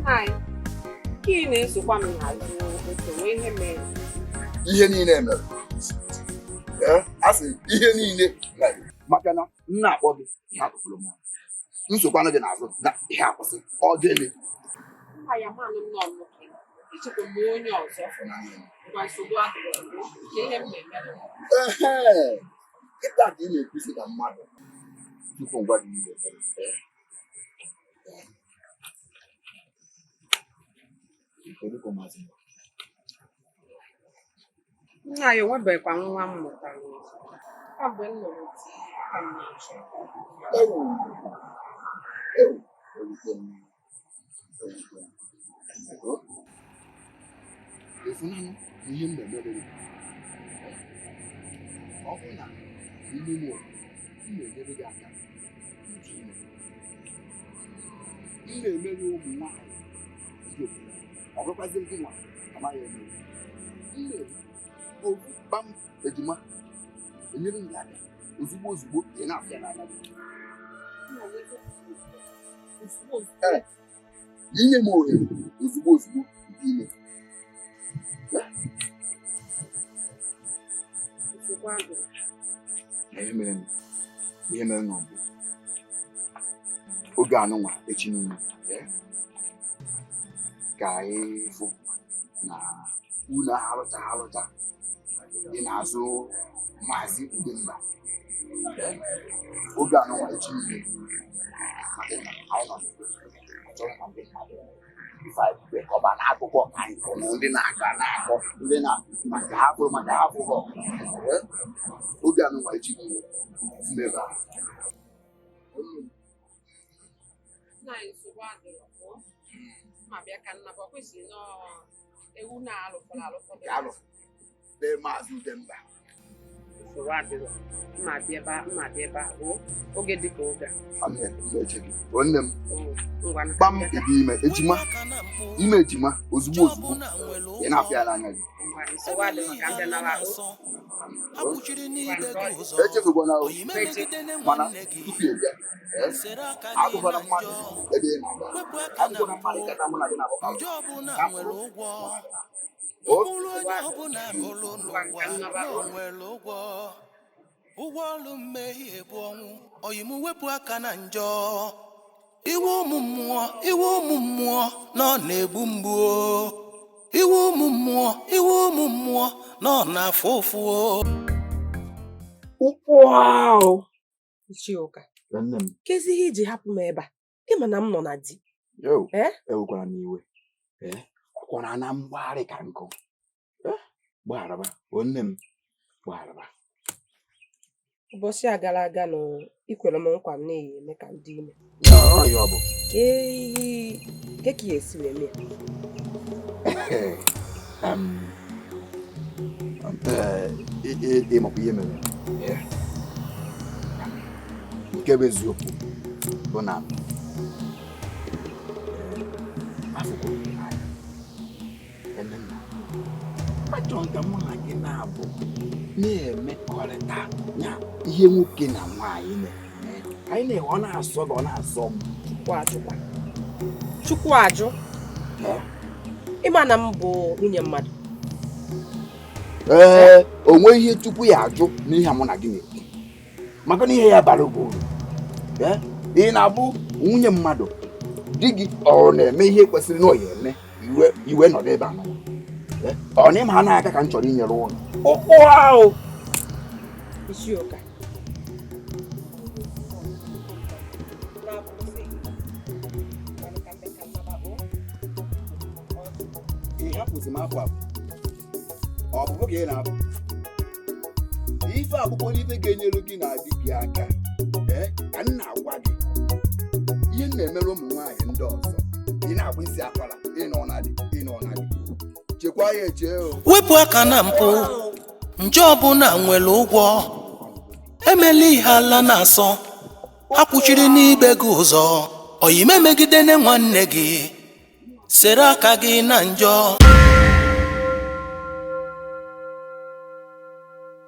Nna anyị, ka ị na-esokwa m n'azụ otu nwee ihe mere. Ihe niile mere. Ee, a sị ihe niile mere maka na m na-akpọ gị ihe akụkụrụ m nsokwanụ gị n'azụ na ihe akwụsị ọ gịnị. Nna ya manụ m nọ nwoke. Echekwa m onye ọzọ. Ngwa, nsogbu adịrọ nke ihe m na-eme. Ehe, kịta ka ị na-ekwusi ka mmadụ tupu ngwa gị ihe mere. Ee. Kedu ka ụmụazị nọ? Nna ya, onwebekwa nwa m mụtara ọzọ. Kamgbe m lụrụ di ka m na-achọ. Ewu, ewu, ewute m, ewute m. O, ịfụnanụ ihe m na-emere gị. Ọ bụrụ na n'ime ime ụlọ, m na-enyere gị aka ịdị ime. M na-emere ụmụ nwaanyị ndị obodo a. Ọ bụrụkwazị gị nwa amaghị eme. M na-eme ofu kpam ejima enyere m gị aka ozugbo ozugbo ị na-afịa n'anya gị. Ozugbo. Ee, inye m ohere ozugbo ozugbo dị ime. Nsogbu adịrọ. Na ihe mere nọ bụ oge anụnwa echi niile, ee, ka anyị fụ na unu arụcha arụcha dị n'azụ Maazị Udemba. Ee, oge anụnwa echi niile, maka na anyị nọ n'igwe, achọrọ ka ndị mmadụ ife anyị kwukwe ka ọ ba n'akụkọ ka anyị kọ na ndị na-akọ na-akọ ndị na maka ha fụrụ maka ha fụghọ. Ee, oge anụnwa echi niile mmebe a. Nna anyị, nsogbu adịrọ. Pụọ ma bịa ka nna ọ kwesịrị nọọ ewu na-alụfọrọ alụfọdụ. Alụ be Maazị Udemba. Nsogbu adịrọ, mma bịa ebe a, mma bịa ebe a o oge dịka oge a. Amen. Eche gị. O nne m. O, ngwa na. Kpam ịdị ime ejima, ime ejima ozugbo ozugbo ị na-afịa n'anya gị. Ngwa, nsogbu adịrọ, ka m bịa nara o. Echefukwana o, mana tupu ị bịa, ee, agụkwana mmadụ ebe ị na-aga, agụkwana mmadụ kata mụ na gị na-abụ. Njọ ọbụla nwere ụgwọ. O. Mkpụrụ onye ọbụla kụrụ n'ụwa na o nwere ụgwọ. Ụgwọ ọlụ mmehie bụ ọnwụ. Oyim, wepụ aka na njọ. Iwe ụmụ mmụọ, iwe ụmụ mmụọ na ọ na-egbu mgbu o. Iwe ụmụ mmụọ, iwe ụmụ mmụọ na ọ na-afụ ụfụ o. Ụkwụ ahụ Ichioka. Nne m. Kezi ihe iji hapụ m ebe a? Ịma na m nọ na di. Yo. Ee? Ewekwara m iwe. Ee, ọkwara na mgbagharị ka nkụ. Ee, gbagharaba o nne m, gbagharaba. Ụbọchị a gara aga nụ, ikwere m nkwa m na-eyi eme ka m dị ime. Ọ ya ọ bụ. Kee ihe ke ka ya esi wee mee? Ee, ịmakwa ihe mere. Ee. Nke bụ eziokwu bụ na afụkwara m gị n'anya. Ene nna, achọrọ m ka mụ na gị na-abụ na-emekọrịta ya ihe nwoke na nwaanyị na-eme. Anyị na-enwe ọ na-asọ gị, ọ na-asọ m. Chukwu ajụkwa, Chukwu ajụ. Ee. Ịma na m bụ nwunye mmadụ. Ee, o nweghị ihe tupu ya ajụ n'ihe a mụ na gị na-ekwu, maka na ihe ya bara gị uru. Ee, ị na-abụ nwunye mmadụ, di gị ọ na-eme ihe kwesịrị na ọ ya eme, iwe iwe nọdụ ebe a nọ. Ee, ọ na ịma ha n'aka ka m chọrọ inyere ụlọ. Ụkwụ ahụ Ichioka. Ị hapụzi m afọ abụ ọbụbụ ka ị na-abụ ife akwụkwọ n'ife ga-enyere gị na di gị aka. Ee, ka m na-agwa gị ihe m na-emere ụmụ nwaanyị ndị ọzọ, ị na-agba isi akwara, ịnọ na di, ịnọ na di, chekwaa ya eche o. Wepụ aka na mpụ. Njọ ọbụla nwere ụgwọ. Emela ihe ala na-asọ. Akwụchiri n'ibe gị ụzọ. Oyime, megidene nwanne gị, sere aka gị na njọ.